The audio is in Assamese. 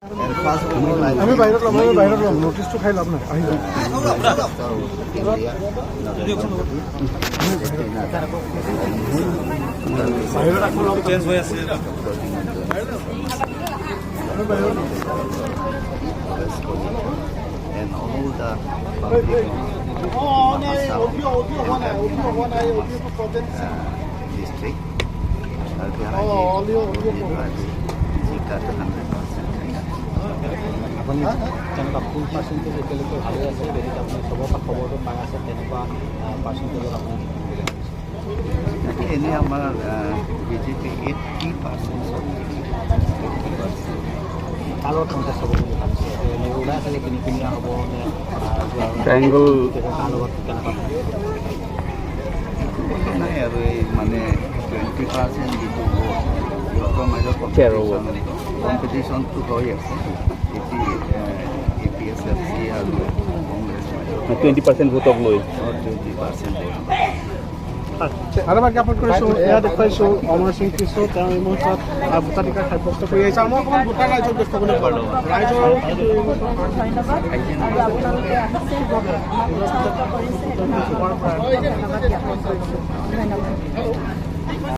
And first of all, I আমি বাহিৰত ল'ম, আমি বাহিৰত ল'ম। নটিচটো খাই লাভ নাই, আহি যাওক। Minister of India, Narendra Modi, বাহিৰত আকৌ ল'ম। চেঞ্জ হৈ আছে। আমি বাহিৰত ল'ম। best position and all the public of Assam district. আজি জিকাটো 100%। আপুনি কেনেকুৱা ফুল পাৰ্চেণ্টেজ এতিয়ালৈকে ভালে আছে, গতিকে আপুনি চবৰ পৰা খবৰটো পাই আছে, তেনেকুৱা পাৰ্চেণ্টেজত আপুনি জিকিম বুলি ভাবিছে? তাকে এনেই আমাৰ বিজেপি 80% 80%। কাৰ লগত কণ্টেষ্ট হ'ব বুলি ভাবিছে? এনেই ওলাই আছে যে তিনিকুণীয়া হ'ব নে ট্ৰাইংগল। কাৰ লগত কেনেকুৱা? নাই আৰু এই মানে 20% যিটো ভোট, সিহঁতৰ মাজত কম্পিটিশ্যনটো হৈ আছে A P S F C আৰু কংগ্ৰেছ মাজত। 20% ভোটক লৈ। 20% ভোট। আৰু এবাৰ জ্ঞাপন কৰিছোঁ, এয়া দেখুৱাইছোঁ অমৰ সিং কিশোৰ, তেওঁ এই মুহূৰ্তত ভোটাধিকাৰ সাব্যস্ত কৰি আহিছে। আৰু মই অকণমান ভোটাৰ ৰাইজক দেখুৱাবলৈ পাৰোঁ, ৰাইজৰ কিন্তু এই মুহূৰ্তত ধন্যবাদ। আৰু আপোনালোকে আহিছে, আমাক উৎসাহিত কৰিছে, সেইটো কাৰণে আপোনালোকক ধন্যবাদ জ্ঞাপন কৰিছোঁ। ধন্যবাদ।